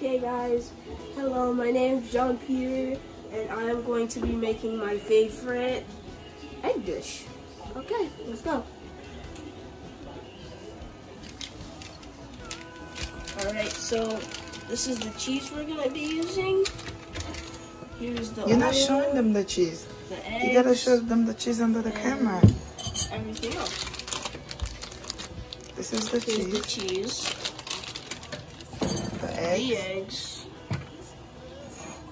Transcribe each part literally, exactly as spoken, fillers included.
Hey guys, hello, my name is Jean Pierre, and I am going to be making my favorite egg dish. Okay, let's go. Alright, so this is the cheese we're gonna be using. Here's the You're not oil, showing them the cheese. the You gotta eggs, show them the cheese under the camera. Everything else. This is the Here's the cheese, cheese, the the eggs. Eggs,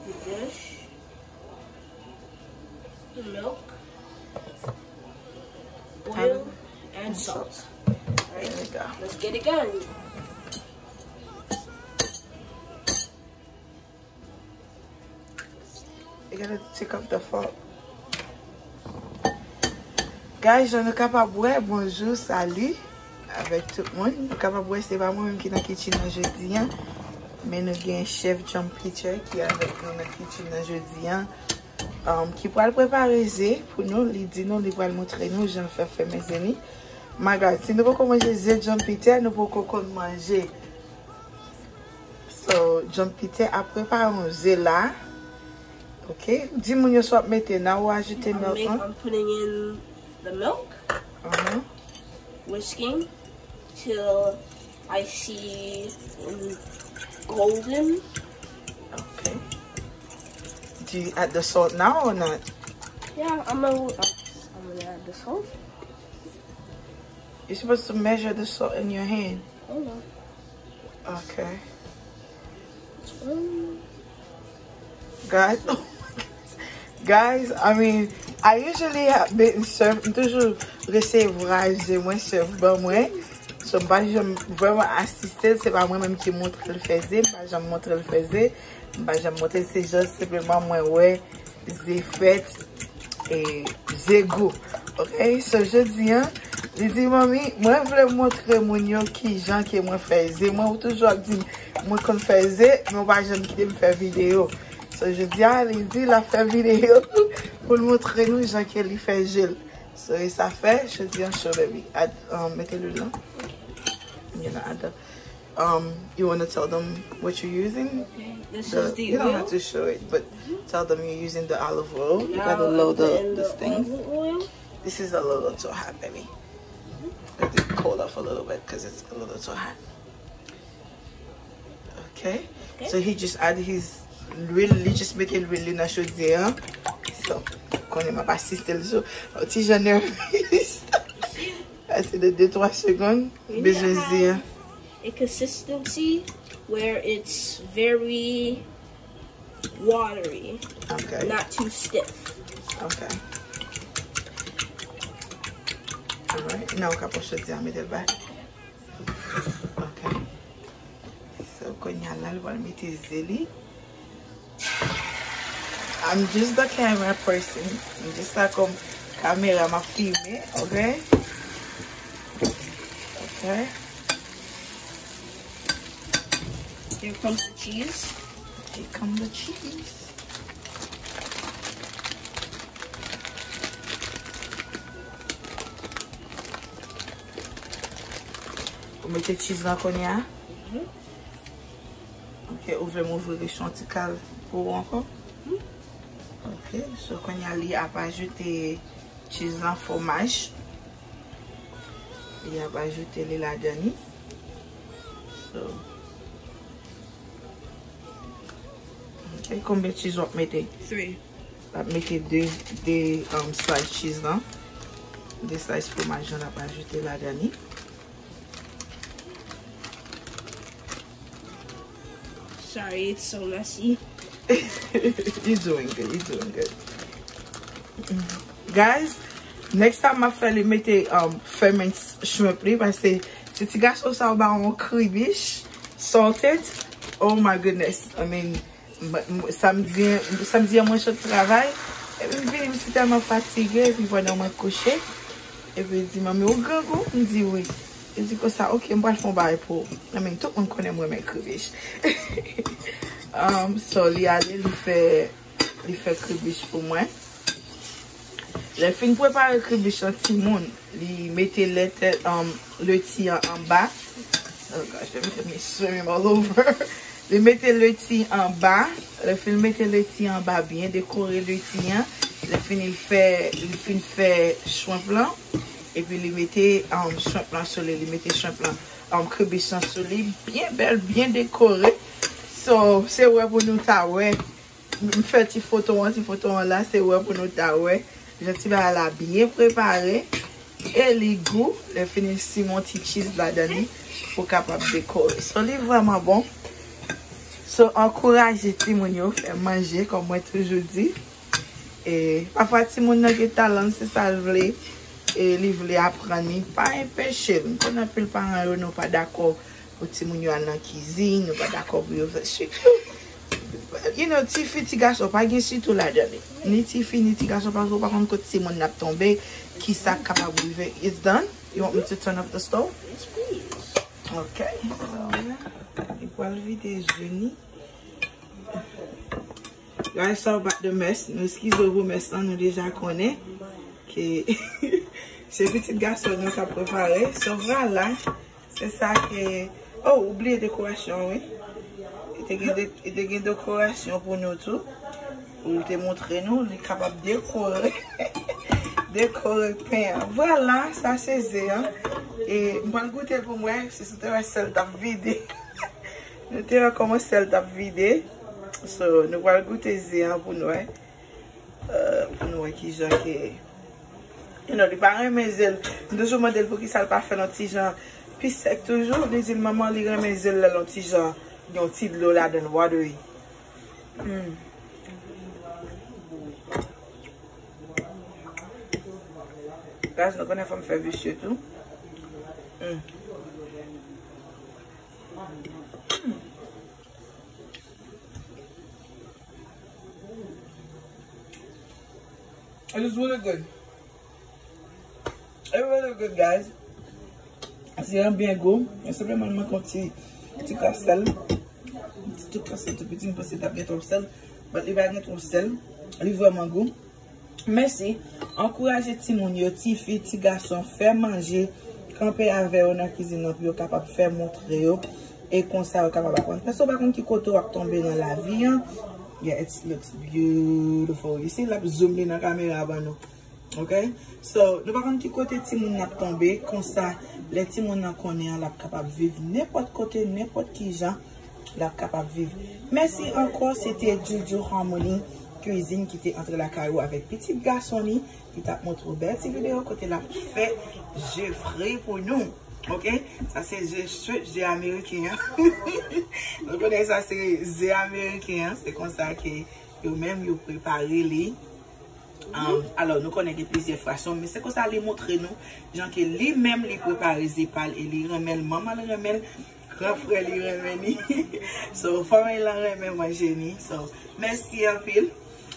the dish, the milk, oil, and salt. There we go. Let's get it going. You gotta take up the fork. Guys, jan nou kapab wè, bonjou, salut avèk tout moun. Nou kapab wè se pa mwen menm ki nan kitchen nan jodi an, men nou gen chèf John Peter ki avèk nou nan kitchen nan jodi an, um, ki pral prepare ze pou nou. Li di nou li pral montre nou jan l fè fèmen ze li. My God, si nou poko manje ze John Peter, nou poko konn manje. So, John Peter ap prepare yon ze la. Ok, di moun yo sa w ap mete nan ou ajoute I'm, milk make, lan. I'm putting in the milk, Uh-huh. whisking till I see, um, golden. Okay. Do you add the salt now or not? Yeah, I'm gonna, I'm gonna add the salt. You're supposed to measure the salt in your hand. Hold on. Okay. Um, Guys, guys, I mean, I usually have been served, m toujou resevwa ze mwen serve ban mwen. So, m pa janm vrèman asiste l, se pa mwen menm ki montre l fè ze, m pa janm montre l fè ze, m pa janm montre l, se just senpleman mwen wè ze fèt e ze gou. Ok, so jodi an, li di, manmi, mwen vle montre moun yo kijan ke mwen fè ze. Mwen ou toujou ap di m, mwen konn fè ze, men ou pa janm kite m fè videyo. So jodi a, li di l ap fè videyo pou l montre nou jan ke li fè ze l. So e sa fè, jodi an show baby. Add, um, mete lwil lan. You know, add the, um, you wanna tell them what you're using? This The, is the you don't oil. Have to show it, but tell them you're using the olive oil. You Now gotta low I'm putting the this the thing. Olive oil. This is a little too hot, baby. Let it cool off a little bit because it's a little too hot. Okay. Okay. So he just add his lwil, li just mete lwil li nan chodyè an. So, konnen m ap asiste l sou yon ti jan nèvis. Ase de de twa segonn, We need bezwen to ze an. have a consistency where it's very watery, Okay. Not too stiff. Okay. Alright. Nan ou ka pran chodyè a, mete l bay. Okay. So, kounye a la, l pral mete ze li. I'm just the camera person. M just la kòm kamera, m ap filme, okay? Okay. Here comes the cheese. Here come the cheese. Ou mete cheese lan kounye a? Ok, ou vle m ouvri rechon ti kal pou ou ankò? Ok, so kounye a li ap ajoute cheese lan, fwomaj. Li ap ajoute li ladan li. So, ok, konbyen cheese w ap mete? Three. L ap mete de, de um, slice cheese lan. De slice fwomaj lan l ap ajoute ladan li. Sorry, it's so messy. You doing good, you doing good. Guys, next time m ap fè li mete um, ferment shrimp li, paske se ti gason sa yo ba yon kribich, salted. Oh my goodness, I mean, m- m- samdi, samdi an mwen sot travay, epi m vini, m si tèlman fatige, epi pandan mwen kouche, epi li di, "Manmi, ou grangou?" M di, "Wi." Li di konsa, "Ok, m pral fè yon bagay pou ou." I mean, tout moun konnen m renmen kribich. Um, so, li ale, li fè, li fè kribich pou mwen. Lè l fin prepare kribich an timoun, li mete lèt, um, leti an anba. Oh gosh, let me get me swimming all over. Li mete leti anba, lè fin mete leti anba, byen dekore leti an. Lè fin li fè, li fin fè shrimp lan, epi li mete um, shrimp lan sou li, li mete shrimp lan, um, kribich lan sou li, byen bèl, byen dekore. So, se wè pou nou ta wè. M fè ti foto an, ti foto an la, se wè pou nou ta wè. Jan ti bagay la byen prepare. E li gou, lè fini simen yon ti cheese ladan li pou kapab dekore. So, li vrèman bon. So, ankouraje timoun yo fè manje, kòm mwen toujou di. E pafwa timoun nan gen talan, se sa l vle. E li vle aprann li. Pa enpeche l. M konnen anpil paran yo, nou pa dakò pou timoun yo al nan kizin, nou pa dakò pou yo fè sitou. You know, tifi, ti gason, pa gen sitou ladan li. Ni tifi, ni ti gason, paske ou pa konn kot timoun nan ap tonbe, ki sa k kapab rive. It's done? You want me to turn up the stove? Yes, please. Ok. So, li pral vide jeni. Guys, sorry about the mess. Nou eskize pou mess lan, nou deja konnen ke se pitit gason nou k ap prepare. So, vwala. Se sa ke, oh, ou bliye dekorasyon, wi. Li te gen de, li te gen dekorasyon pou nou tou. Pou li te montre nou, li kapab dekore. Dekore pen an. Vwala, sa se ze an. E m pral goute l pou m wè, si se te wè sèl t ap vide. Nou te wè kòman sèl t ap vide. So, nou pral goute ze an pou nou wè. Euh, pou nou wè kijan ke, you know, li pa renmen ze l. M toujou mande l poukisa l pa fè l yon ti jan pi sèk toujou. Li di l manman li renmen ze l lè l yon ti jan, yon ti dlo ladan l, watery. Hmm. Guys, nou konnen fò m fè visye tou. Hmm. It is really good. It really good, guys. Se yon byen gou. Men senpleman, m manke yon ti, ti kras sèl. Ti, ti kras sèl tou piti, m panse l t ap gen twòp sèl. But li pa gen twòp sèl. Li vrèman gou. Mèsi. Ankouraje timoun yo, tifi, ti gason, fè manje, kanpe avè yo nan kizin nan pou yo kapab fè, montre yo, e konsa yo kapab aprann. Paske w pa konn ki kote w ap tonbe nan lavi an. Yeah, it looks beautiful. You see, l ap zoom li nan kamera ban nou. Ok? So, nou pa konn ki kote timoun nan ap tonbe, konsa, lè timoun nan konnen an, l ap kapab viv nenpòt kote, nenpòt ki jan. L ap kapab viv. Mèsi ankò, se te Juju Harmony Cuisine ki te antre lakay ou avèk pitit gason li, ki t ap montre w bèl ti videyo kote l ap fè ze fri pou nou. Ok? Sa se ze, ze ameriken an. Nou konnen sa se ze ameriken an. Se konsa ke yo menm yo prepare li. Um, alò, nou konnen gen plizyè fason, men se konsa li montre nou, jan ke li menm li prepare ze pa l e li renmen l, manman l renmen l, gran frè li renmen li. So, fanmiy lan renmen manje ni. So, mèsi anpil.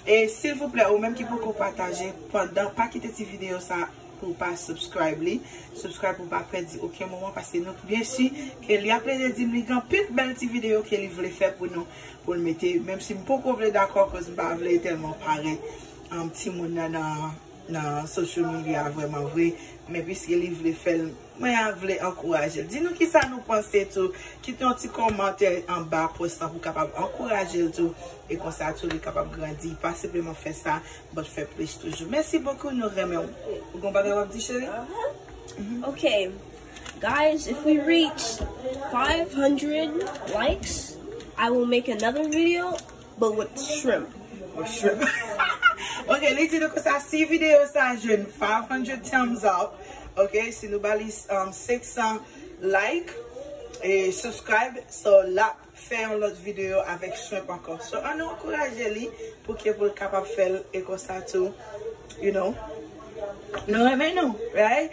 E silvouplè, ou menm ki poko pataje, pandan, pa kite ti videyo sa pou w pa subscribe li. Subscribe pou w pa pèdi okenn moman, paske nou byen si ke li ap plede di m li gen anpil bèl ti videyo ke li vle fè pou nou, pou l mete, menm si m poko vle dakò, koz m pa vle tèlman parèt, um, timoun nan, nan, nan social media vrèman vre, men piske li vle fè l, mwen a vle ankouraje l. Di nou kisa nou panse tou, kite yon ti kòmantè anba post lan pou kapab ankouraje l tou, e konsa tou li kapab grandi, pa senpleman fè sa, but fè plis toujou. Mèsi bokou, nou renmen w. Ou gon bagay w ap di, cheri? Mhm. Ok. Guys, if we reach five hundred likes, I will make another video, but with shrimp. With shrimp. Ok, li di nou konsa, si videyo sa jwenn five hundred thumbs up, ok, si nou ba li, um, senk san like e subscribe, so l ap fè yon lòt videyo avèk shrimp ankò. So, ann nou ankouraje li pou ke pou l kapab fè l e konsa tou, you know. Nou renmen nou, right?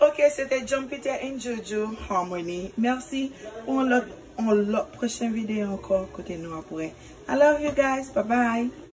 Ok, se te John Peter and Juju Harmony. Mèsi pou yon lòt, yon lòt pwochen videyo ankò kote nou ap wè. I love you guys. Bye bye.